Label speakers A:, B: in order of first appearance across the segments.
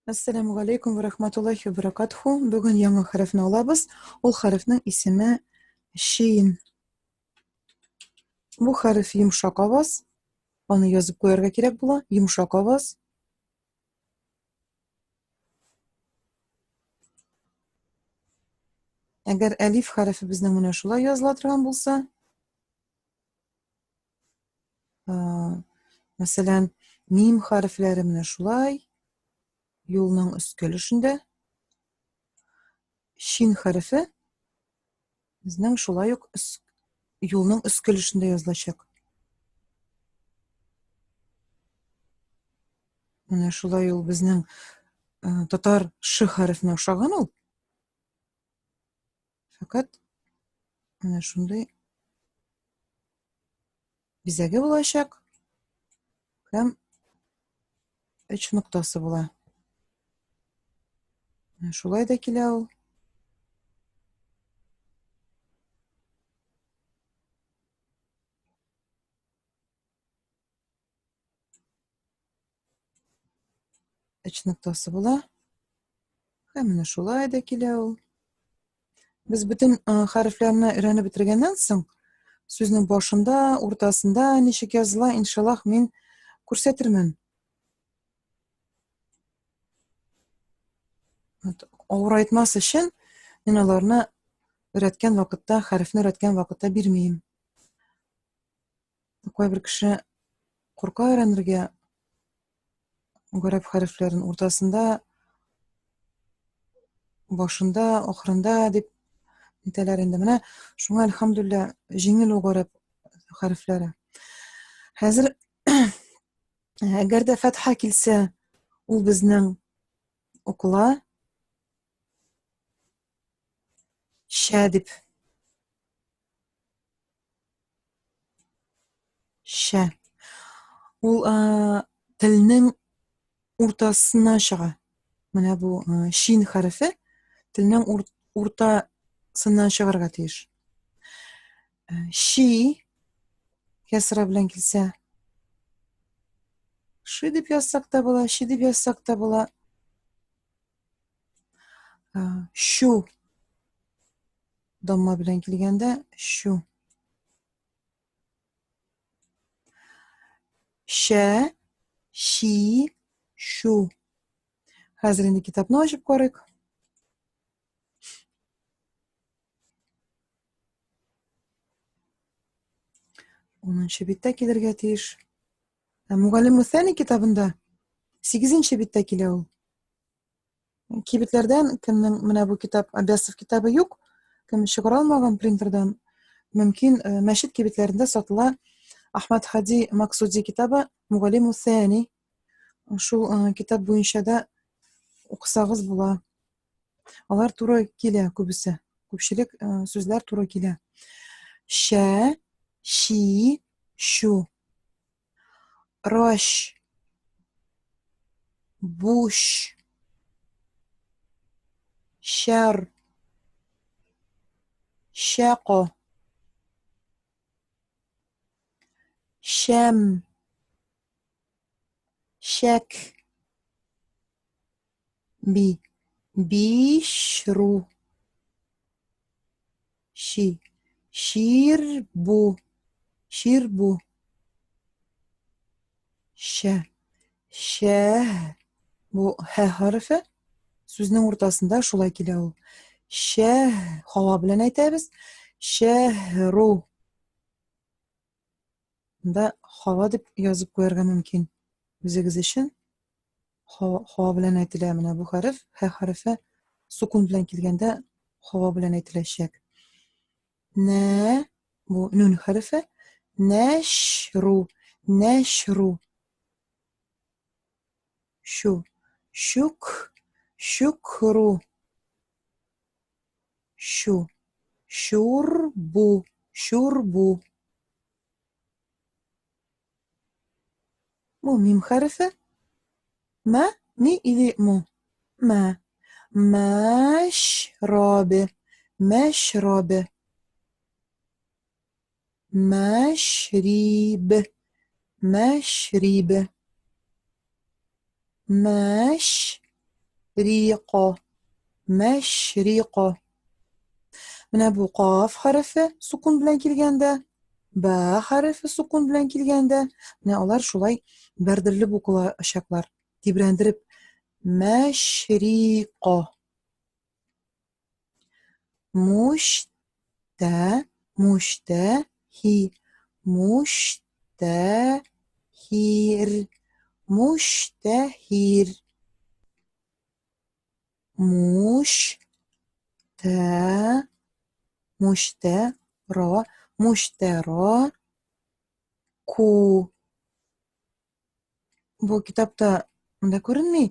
A: Әссәламү галәйкүм вә рахматуллахи вә баракатуху. Бүген яңа хәрефне алабыз. Ул хәрефнең исеме шин. Бу хәреф йомшак аваз. Аны язып куярга кирәк була. Йомшак аваз. Әгәр әлиф хәрефе безнең менә шулай языла торган булса, Мәсәлән, мим хәрефләре менә шулай юлның өске өлешендә. Шин хәрефе безнең шулай ук юлның өске өлешендә язылачак. Менә шулай ул безнең татар ш хәрефенә охшаган ул. Фәкать менә шундый бизәге булачак һәм өч ноктасы була. Менә шулай да килә ул. Өч ноктасы була. Һәм менә шулай да килә ул. Без бөтен хәрефләрне өйрәнеп бетергәннән соң, сүзнең башында, уртасында ничек языла, иншаллаһ, мин күрсәтермен. Авырайтмас өчен мин аларны өйрәткән вакытта, хәрефне өйрәткән вакытта бирмим. Кайбер кеше курка өйрәнергә гарәп хәрефләрен уртасында, башында, ахырында дип әйтәләр инде. Менә шуңа әлхәмдүлиллә җиңел ул гарәп хәрефләре. Хәзер әгәр дә фәтха килсә, ул безнең укыла шә дип. Шә. Ул телнең уртасына чыга. Менә бу шин хәрефе телнең уртасыннан чыгарга тиеш. Ши кәсра белән килсә, ши дип язсак та була, ши дип язсак та була. Шу Дамма белән килгәндә чу. Шә, ши, шу. Хәзер инде китапны ачып карыйк. Унынчы биттә килергә тиеш. Ә Мугаллим Мусани китабында сигезенче биттә килә ул. Кибетләрдән кемнең менә бу китап, Абясов китабы юк, кем чыгара алмаган принтердан, мөмкин э, мәчет кибетләрендә сатыла Ахмад Хади Максуди китабы Мугалим Мусани. Шул э, китап буенча да укысагыз була. Алар туры килә күбесе. Күпчелек э, сүзләр туры килә. Шә, ши, шу. Рощ. Буш. Шәр. Шәко. Шәм. Шәк. Би. Бишру. Ши. Ширбу. Ширбу. Шә. Шә. Бу һә хәрефе. Сүзнең уртасында шулай килә ул. Шә һава белән әйтәбез. Шәһру. Монда һава дип язып куярга мөмкин. Үзегез өчен һава белән әйтелә менә бу хәреф. Һә хәрефе сукун белән килгәндә һава белән әйтеләчәк. Нә бу нүн хәрефе. Нәшру, нәшру. Шу, шук, шукру. Шу, шурбу, шурбу. Бу мим хәрефе. Мә, ми или му? Мә. Мәшрабе, мәшрабе. Мәшриб, мәшриб. Мәш. Рико. Мәшрико. Менә бу каф хәрефе сукун белән килгәндә, ба хәрефе сукун белән килгәндә, менә алар шулай бәрдерелеп укылачаклар. Тибрәндереп мәшрико. Муштә, муштә, хи, муштәһир, муштәһир. Муш, тә, муштә, ро, муштәро, ку. Бу китапта монда күренми.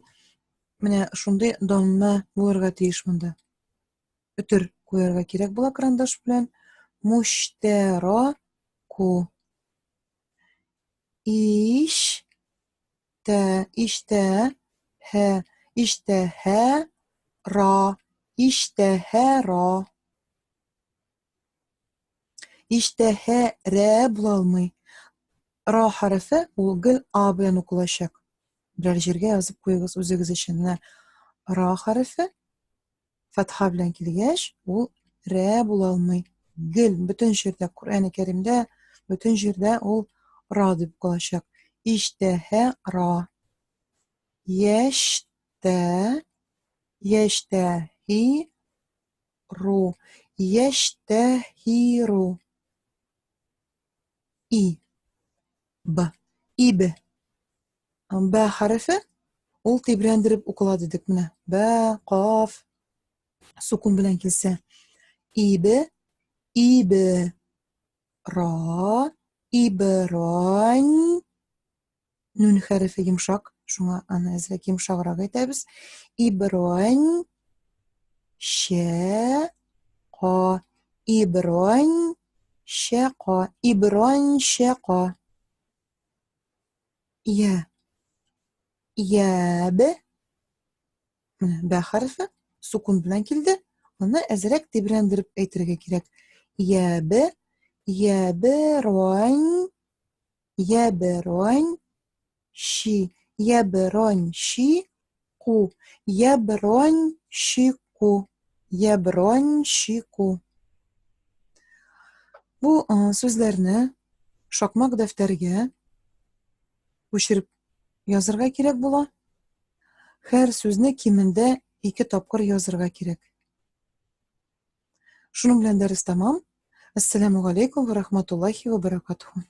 A: Менә шундый дамма булырга тиеш монда. Өтер куярга кирәк була карандаш белән. Муштәро, ку. Иш, тә, иштә, һә, иштәһә, ра, иштәһә, ра. Иштәһә, рә була алмый. Ра хәрефе ул гел а белән укылачак. Берәр җиргә язып куегыз үзегез өчен. Менә ра хәрефе фәтха белән килгәч, ул рә була алмый. Гел бөтен җирдә, Коръән Кәримдә бөтен җирдә ул ра дип укылачак. Иштәһә ра. Яшьтә, яшьтәһи ру. Яшьтәһиру. И. Б. Иб. Б хәрефе ул тибрәндереп укыла дидек менә. Б, каф, сукун белән килсә. Ибе, ибе, ра, ибрань. Нүн хәрефе йомшак, шуңа аны әзрәк йомшаграк әйтәбез. Ибрань, шә, ка, ибрань, шә, ка, ибрань, шә, ка. Я. Ябе. Менә бә хәрефе сукун белән килде. Аны әзрәк тибрәндереп әйтергә кирәк. Ябе, яберон, яберон, щи, яберон, щи, ку, яберон, щику, яберон, щику. Бу сүзләрне шакмак дәфтәргә күчереп язырга кирәк була. Һәр сүзне кимендә ике тапкыр язырга кирәк. Шуның белән дәрес тәмам. Ассаламу алейкум ва рахматуллахи ва баракатуху.